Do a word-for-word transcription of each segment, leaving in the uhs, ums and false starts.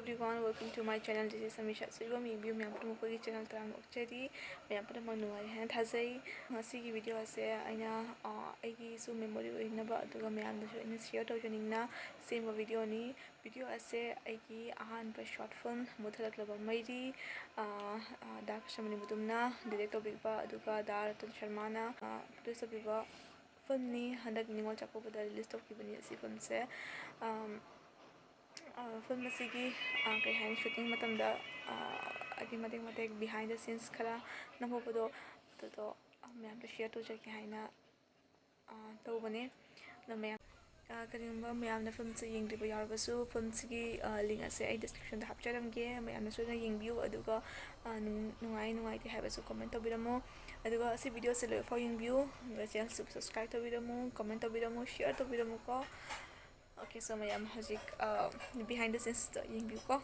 Everyone, welcome to my channel. This is Samisha. So, ꯏꯕꯨꯡ ꯏꯕꯤꯌꯨ ꯃꯌꯥꯝ ꯄꯨꯝꯅꯃꯛ ꯑꯩꯈꯣꯏꯒꯤ channel ꯇꯔꯥꯃꯨꯛ ꯑꯣꯛꯆꯔꯤ꯫ ꯃꯌꯥꯝ ꯄꯨꯝꯅꯃꯛ ꯅꯨꯡꯉꯥꯏꯔꯤ ꯍꯥꯏꯅ ꯊꯥꯖꯩ꯫ ꯉꯁꯤꯒꯤ video ꯑꯁꯦ ꯑꯩꯅ, ꯑ, ꯑꯩꯒꯤꯁꯨ memory ꯑꯣꯏꯅꯕ, ꯑꯗꯨꯒ ꯃꯌꯥꯝꯗꯁꯨ ꯑꯩꯅ share ꯇꯧꯖꯅꯤꯡꯅ ꯁꯦꯝꯕ videoꯅꯤ꯫ Video ꯑꯁꯦ ꯑꯩꯒꯤ ꯑꯍꯥꯟꯕ short film ꯃꯨꯊꯠꯂꯛꯂꯕ ꯃꯩꯔꯤ, ꯑ, ꯑ, ꯗꯥ ꯀ꯭ꯔꯤꯁꯅꯃꯨꯅꯤ ꯃꯨꯇꯨꯝꯅ direct ꯇꯧꯕꯤꯕ, ꯑꯗꯨꯒ ꯗꯥ ꯔꯇꯟ ꯁꯔꯃꯅ, ꯑ, produce ꯇꯧꯕꯤꯕ filmꯅꯤ꯫ ꯍꯟꯗꯛ ꯅꯤꯉꯣꯜ ꯆꯥꯛꯀꯧꯕꯗ release ꯇꯧꯈꯤꯕꯅꯤ ꯑꯁꯤ filmꯁꯦ꯫ ꯑꯝ, ꯑ, film ꯑꯁꯤꯒꯤ, ꯑ, ꯀꯩ ꯍꯥꯏꯅꯤ, shooting ꯃꯇꯝꯗ, ꯑ, ꯍꯥꯏꯗꯤ ꯃꯇꯦꯛ ꯃꯇꯦꯛ behind the scenes ꯈꯔ ꯅꯝꯍꯧꯕꯗꯣ, ꯑꯗꯨꯗꯣ, ꯑ, ꯃꯌꯥꯝꯗ share ꯇꯧꯖꯒꯦ ꯍꯥꯏꯅ, ꯑ, ꯇꯧꯕꯅꯦ꯫ ꯑꯗꯣ ꯃꯌꯥꯝ, ꯑ, ꯀꯔꯤꯒꯨꯝꯕ ꯃꯌꯥꯝꯅ filmꯁꯦ ꯌꯦꯡꯗ꯭ꯔꯤꯕ ꯌꯥꯎꯔꯒꯁꯨ, filmꯁꯤꯒꯤ, ꯑ, link ꯑꯁꯦ ꯑꯩ descriptionꯗ ꯍꯥꯞꯆꯔꯝꯒꯦ꯫ ꯃꯌꯥꯝꯅꯁꯨ ꯑꯗꯨꯝ ꯌꯦꯡꯕꯤꯌꯨ, ꯑꯗꯨꯒ, ꯑ, ꯅꯨꯡ-, ꯅꯨꯡꯉꯥꯏ ꯅꯨꯡꯉꯥꯏꯇꯦ ꯍꯥꯏꯕꯁꯨ comment ꯇꯧꯕꯤꯔꯝꯃꯣ꯫ ꯑꯗꯨꯒ ꯑꯁꯤ videoꯁꯦ ꯂꯣꯏꯐꯥꯎ ꯌꯦꯡꯕꯤꯌꯨ, ꯑꯗꯨꯒ channelꯁꯤꯕꯨ subscribe ꯇꯧꯕꯤꯔꯝꯃꯨ, comment ꯇꯧꯕꯤꯔꯝꯃꯨ, share ꯇꯧꯕꯤꯔꯝꯃꯨꯀꯣ꯫ Okay, so ꯃꯌꯥꯝ ꯍꯧꯖꯤꯛ, ꯑ, behind the scenesꯇꯣ ꯌꯦꯡꯕꯤꯌꯨꯀꯣ꯫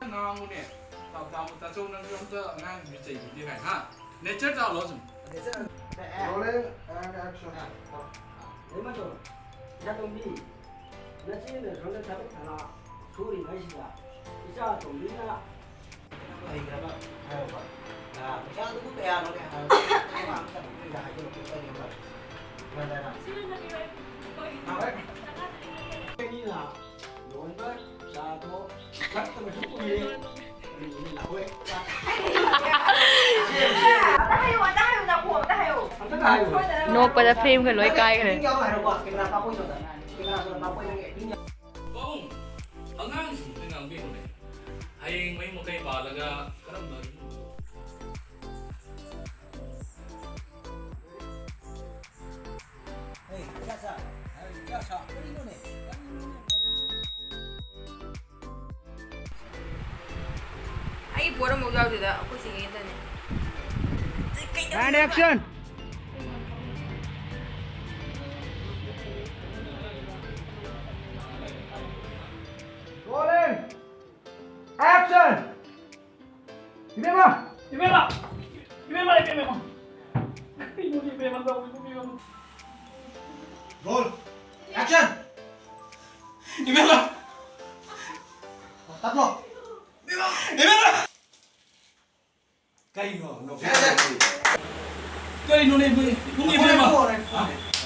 ꯉꯥꯡꯉꯨꯅꯦ꯫ ꯇꯥ-, ꯇꯥꯃꯣ, ꯇꯥꯆꯧ, ꯅꯪꯁꯨ ꯑꯝꯇ ꯑꯉꯥꯡꯁꯤꯡꯁꯦ ꯆꯩꯕꯤꯗꯦ ꯀꯥꯏ, ꯍꯥ? Nature ꯇꯥꯍꯜꯂꯣ ꯁꯨꯝ꯫ Rolling and action. ꯏꯆꯥꯇꯣꯝꯕꯤ, ꯅꯆꯦꯅ ꯁꯣꯝꯗ ꯊꯕꯛ ꯊꯅꯥ ꯁꯨꯔꯤꯉꯩꯁꯤꯗ ꯏꯆꯥꯇꯣꯝꯕꯤꯅ ꯍꯩꯈ꯭ꯔꯕ ꯍꯥꯏꯔꯕ? ꯑ, ꯄꯩꯁꯥꯗꯨꯕꯨ ꯀꯌꯥꯅꯣꯅꯦ? ꯑ, ꯑꯩꯅ ꯍꯥꯏꯖꯔꯛꯀꯦ, ꯀꯔꯤ ꯍꯥꯏꯕ? ꯒ꯭ꯌꯥꯟ ꯇꯥꯏꯅ? ꯑꯅꯤꯅ ꯂꯣꯟꯕ ꯆꯥꯗꯣ ꯊꯛꯇꯕꯁꯨ ꯀꯨꯏꯔꯦ꯫ ꯀꯔꯤꯒꯤꯅꯣ ꯂꯥꯛꯑꯣꯏ? ꯑꯝꯇ ꯍꯥꯏꯌꯨ, ꯑꯝꯇ ꯍꯥꯏꯌꯨ, ꯅꯥꯀꯣꯡ ꯑꯝꯇ ꯍꯥꯏꯌꯨ꯫ ꯅꯣꯛꯄꯗ frameꯒ ꯂꯣꯏ ꯀꯥꯏꯈ꯭ꯔꯦ꯫ ꯌꯥꯎ ꯍꯥꯏꯔꯣꯀꯣ, camera ꯀꯥꯞꯄꯣꯏ ꯁꯣꯝꯗ꯫ Camera ꯁꯣꯝꯗ ꯀꯥꯞꯄꯣꯏ, ꯅꯪꯒꯤ acting ꯌꯥꯎ- ꯄꯥꯕꯨꯡ, ꯑꯉꯥꯡꯁꯤꯡꯁꯤꯗ ꯉꯥꯡꯕꯤꯅꯨꯅꯦ꯫ ꯍꯌꯦꯡ ꯃꯌꯨꯝ ꯃꯀꯩ ꯄꯥꯜꯂꯒ ꯀꯔꯝꯕ ꯏꯃꯨꯡꯗ ꯄꯣꯠ ꯑꯃꯐꯥꯎ ꯌꯥꯎꯗꯦꯗ, ꯑꯩꯈꯣꯏ ꯆꯦꯒꯤ ꯈꯛꯇꯅꯦ꯫ And action! Rolling! Action! ꯏꯕꯦꯝꯃ! ꯏꯕꯦꯝꯃ! ꯏꯕꯦꯝꯃ, ꯏꯕꯦꯝꯃ! ꯀꯩꯅꯣꯅꯦ, ꯏꯕꯦꯝꯃ ꯇꯧꯔꯤꯕꯨ, ꯏꯕꯦꯝꯃ? Roll! Action! ꯏꯕꯦꯝꯃ! ꯇꯞꯂꯣ! ꯏꯕꯦꯝꯃ! ꯏꯕꯦꯝꯃ! ꯀꯩꯅꯣ? ꯀꯩꯅꯣꯅꯦ, ꯏꯕꯨꯡ ꯏꯕꯦꯝꯃ?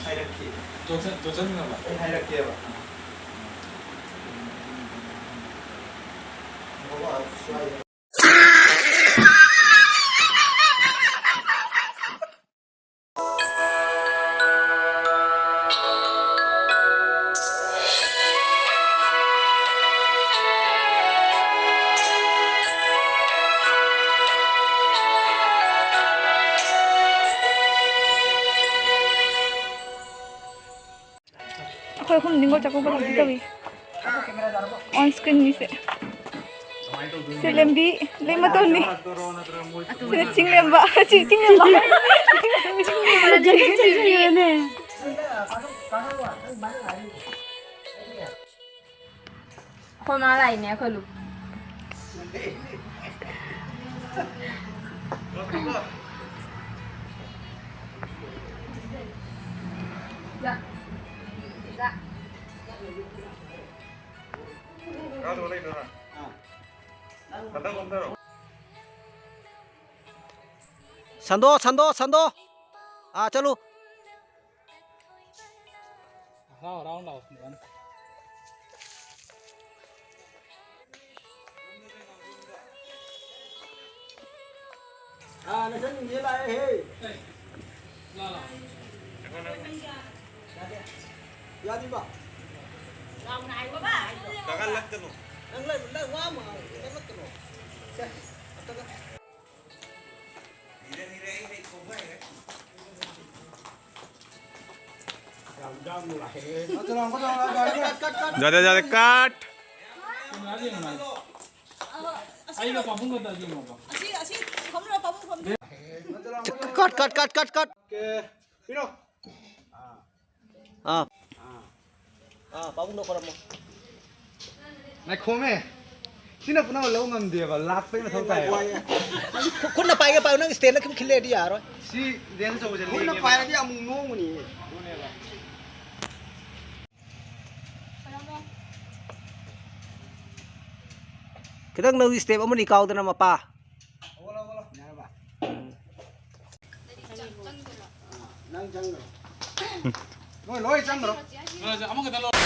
ꯍꯥꯏꯔꯛꯀꯦ꯫ ꯖꯣꯟꯁꯟ, ꯖꯣꯟꯁꯟ ꯈꯪꯉꯕ? ꯑꯩ ꯍꯥꯏꯔꯛꯀꯦꯕ꯫ ꯑꯩꯈꯣꯏ ꯑꯍꯨꯝ ꯅꯤꯉꯣꯜ ꯆꯥꯛꯀꯧꯕ ꯂꯥꯛꯀꯦ ꯇꯧꯏ꯫ On screen ꯃꯤꯁꯦ꯫ ꯁꯤ ꯂꯦꯝꯕꯤ, ꯂꯦꯝꯃꯇꯣꯟꯅꯤ꯫ ꯁꯤꯅ ꯆꯤꯡꯂꯦꯝꯕ꯫ ꯁꯤ ꯆꯤꯡꯂꯦꯝꯕ꯫ ꯑꯩꯈꯣꯏ ꯃꯥ ꯂꯥꯛꯏꯅꯦ ꯑꯩꯈꯣꯏ ꯂꯨ꯫ ꯁꯟꯗꯣ, ꯁꯟꯗꯣ, ꯁꯟꯗꯣ꯫ ꯑꯥ, ꯆꯠꯂꯨ꯫ ꯍꯔꯥꯎ ꯍꯔꯥꯎ ꯂꯥꯎ꯫ ꯑꯥ, ꯅꯆꯟꯁꯤꯡꯁꯦ ꯂꯥꯛꯑꯦꯍꯦ꯫ ꯂꯥ, ꯂꯥ꯫ ꯌꯥꯗꯦ, ꯌꯥꯗꯦꯕ꯫ ꯀꯥꯈꯠꯂꯛꯀꯅꯨ꯫ ꯅꯪ ꯂꯩ-, ꯅꯪ ꯋꯥ ꯑꯃ ꯀꯥꯈꯠꯂꯛꯀꯅꯨ꯫ ꯁꯦ, ꯑꯝꯇꯒ꯫ ꯌꯥꯗꯦ, ꯌꯥꯗꯦ, ꯀꯠ꯫ ꯑꯩꯒ ꯄꯥꯕꯨꯡꯒꯗ ꯌꯦꯡꯉꯣꯕ꯫ ꯑꯁꯤ, ꯑꯁꯤ ꯐꯝꯂꯣ, ꯄꯥꯕꯨꯡ ꯐꯝꯗꯦ꯫ ꯀꯠ, ꯀꯠ, ꯀꯠ, ꯀꯠ, ꯀꯠ꯫ ꯑꯣꯀꯦ꯫ ꯄꯤꯔꯣ꯫ ꯑꯥ꯫ ꯑꯥ, ꯄꯥꯕꯨꯡꯗ ꯈꯣꯏꯔꯝꯃꯣ꯫ ꯉꯥꯏꯈꯣꯃꯦ꯫ ꯁꯤꯅ ꯄꯨꯝꯅꯃꯛ ꯂꯧ ꯉꯝꯗꯦꯕ, ꯂꯥꯛꯄꯩ ꯃꯊꯧ ꯇꯥꯏꯌꯦꯕ꯫ ꯈꯨ-, ꯈꯨꯠꯅ ꯄꯥꯏꯒꯦ ꯄꯥꯏꯌꯨ, ꯅꯪ stand ꯗ ꯈꯤꯇꯪ ꯈꯤꯜꯂꯦꯗꯤ ꯌꯥꯔꯣꯏ꯫ ꯁꯤ ꯗꯦꯟꯁ ꯑꯆꯧꯕꯁꯦ ꯈꯨꯠꯅ ꯂꯦꯡꯉꯦꯕ꯫ ꯄꯥꯏꯔꯗꯤ ꯑꯃꯨꯛ ꯅꯣꯡꯃꯅꯤ꯫ ꯈꯤꯇꯪ ꯅꯪ step ꯑꯃꯅꯤ ꯀꯥꯎꯗꯅ, ꯃꯄꯥ꯫ ꯅꯪ ꯆꯪꯈ꯭ꯔꯣ꯫ ꯅꯣꯏ ꯂꯣꯏ ꯆꯪꯈ꯭ꯔꯣ꯫ ꯑꯃꯈꯛꯇ ꯂꯧꯔꯣ꯫